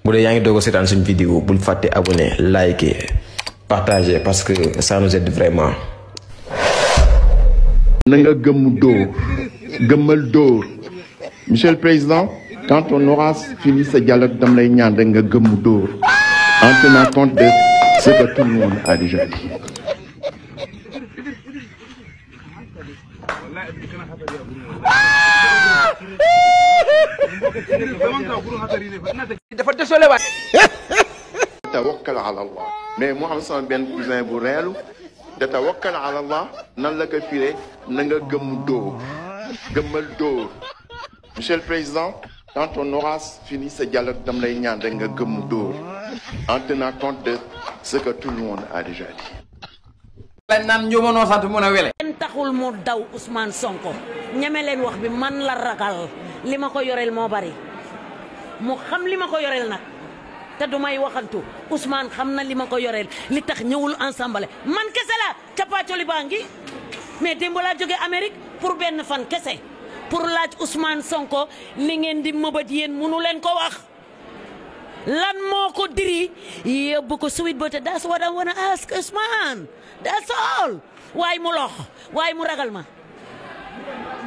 bu dee yaa ngi doog a seetaan suñu vidéo bul fàtte abonné liker partager parce que ça nous aide vraiment. na nga gëmm dóor gëmmal dóor monsieur le président quand on aura fini ce dialogue dam lay ñaan rek nga gëmm dóor en tenant compte de ce que tout le monde a déjà dit. dafa désolé waay. tawakkal ala Allah mais mu am sama benn cousin bu reelu da tawakkal ala Allah nan la ko firee na nga gëmm dóor gëmmal dóor monsieur le président quand on aura fini ce dialogue dam lay ñaan rek nga gëmm dóor en tenant compte de ce que tout le monde a déjà dit. lañ naan njuumanoo sant mun a wele. kenn taxul mu daw Ousmane Sonko ñeme leen wax bi man la ragal li ma ko yoreel moo bari mu xam li ma ko yoreel nag te du may waxantu Ousmane xam na li ma ko yoreel li tax ñëwul ensemble man kese la cappaacoli baa ngi mais démb laa jóge Amérique pour benn fan kese pour laaj Ousmane Sonko li ngeen di mëbët yéen munu leen ko wax lan moo ko diri yóbbu ko Sweet Beauté. That's what I wanna ask Ousmane, that's all. waaye mu lox waaye mu ragal ma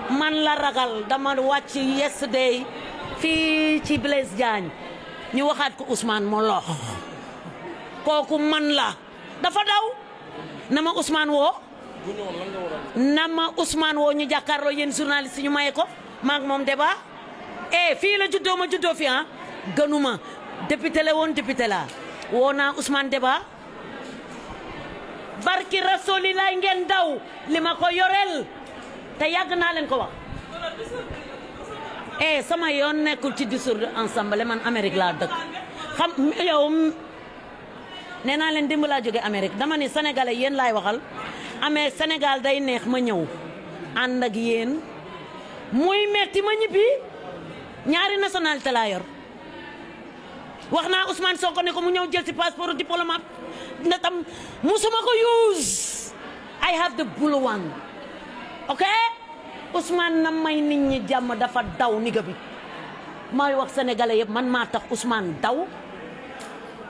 man la ragal dama wàcc yesterday fii ci Blaise Diagne ñu waxaat ko Ousmane mu lox kooku man la dafa daw na ma Ousmane woo ñu jàkkaarloo yéen journaliste ñu maye ko maag moom débat fii la juddoo ma juddoo fi gënuma député la woon député la woo naa Ousmane débat barki rasulilaay ngeen daw li ma ko yoreel te yàgg naa leen ko wax sama yoon nekkul ci dissoudre ensemble man Amérique laa dëkk xam yow nee naa leen démb laa jóge Amérique dama ni sénégalais yéen laay waxal amee Sénégal day neex ma ñëw ànd ak yéen muy metti ma ñibbi ñaari nationalité laa yor wax naa Ousmane Sonko ne ko mu ñëw jël ci passeport diplomate na tam musuma ko use I have the blue one ok Ousmane na may nit ñi jàmm dafa daw niga bi may wax sénégalais yëpp man maa tax Ousmane daw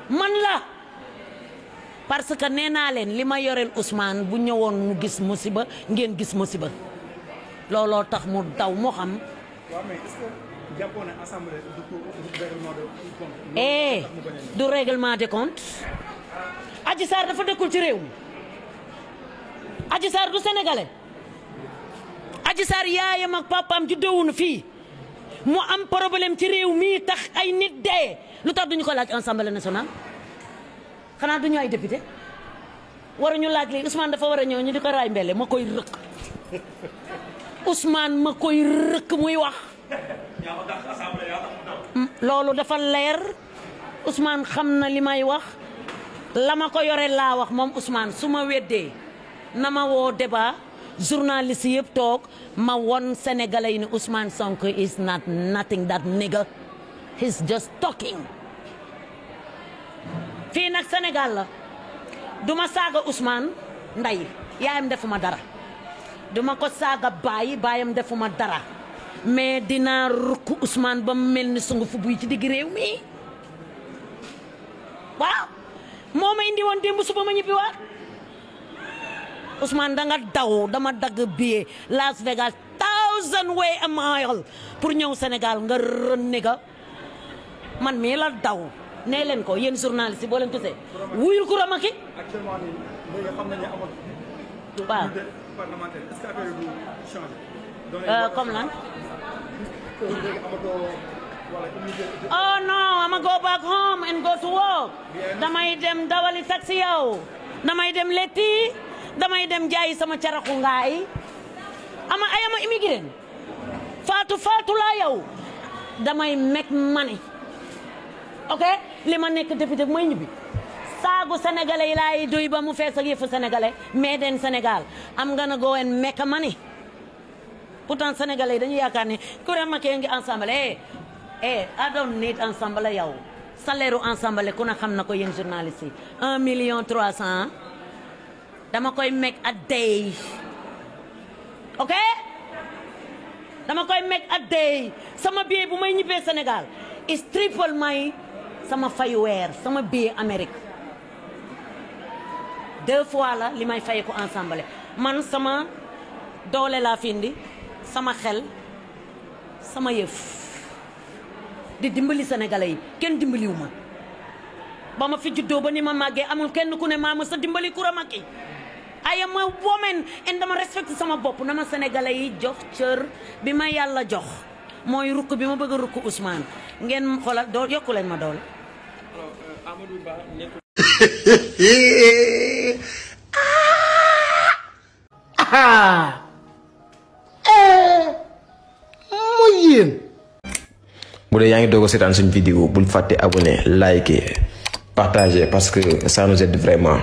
man la parce que nee naa leen li ma yoreel Ousmane bu ñëwoon mu gis musiba ngeen gis musiba looloo tax mu daw moo xam du règlement de compte Adji Sarr dafa dëkkul ci réew mi Adji Sarr du sénégalais Adji Sarr yaayam ak papaam juddoowuñu fii mu am problème ci réew mi tax ay nit dee lu tax duñu ko laaj Assemblée nationale xanaa duñu ay député waruñu laaj lii Ousmane dafa war a ñëw ñu di ko raay mbele ma koy rëkk Ousmane ma koy rëkk muy wax loolu dafa leer Ousmane xam na li may wax la ma ko yore laa wax moom Ousmane su ma weddee na ma woo débat journaliste yëpp toog ma won sénégalais yi ne Ousmane Sonko is not nothing that nigga he's just talking fii nag Sénégal la duma saaga Ousmane nday yaayam defuma dara duma ko saaga baayam defuma dara mais dinaa rukk Ousmane ba mu mel ni sungu fu buy ci digg réew mi waaw moo ma indi woon démb suba ma ñibbi waat Ousmane da nga daw dama dagg billet Las Vegas 1000 way a mile pour ñëw Sénégal nga rënne ga man mii la daw nee leen ko yéen journaliste yi boo leen gisee wuyul ku ramaki waaw comme lan oh no ama go back home and go to work damay dem dawali taxi yow damay dem letti damay dem jaayi sama caraxu ngaay ayama immigré faatu laa yow damay make money ok li ma nekk député bu may ñibbi saagu sénégalais yi laay duy ba mu fees ak yëfu sénégalais mais den Sénégal am nga na go and make money pourtant sénégalais yi dañu yaakaar ne ku remakee ngi ensemble I don't need ensemble yow salaire u ensemble ku na xam na ko yéen journaliste yi 1,300,000 dama koy make a day ok dama koy make a day sama billet bu may ñibbee Sénégal is triple my sama fayu weer sama billet Amérique 2 fois la li may fay ko ensemble man sama doole laa fi indi sama xel sama yëf di dimbali sénégalais yi kenn dimbaliwu ma ba ma fi juddoo ba ni ma màggee amul kenn ku ne maa ma sa dimbali Coura Macky I am a woman and dama respecté sama bopp na ma sénégalais yi jox cër bi ma yàlla jox mooy rukk bi ma bëgg a rukk Ousmane ngeen xoolal dool yokku leen ma doole. Amadou Ba nekkul. mooy yéen. bu dee yaa ngi doog a seetaan suñu vidéo bul fàtte abonné liker partager parce que ça nous aide vraiment.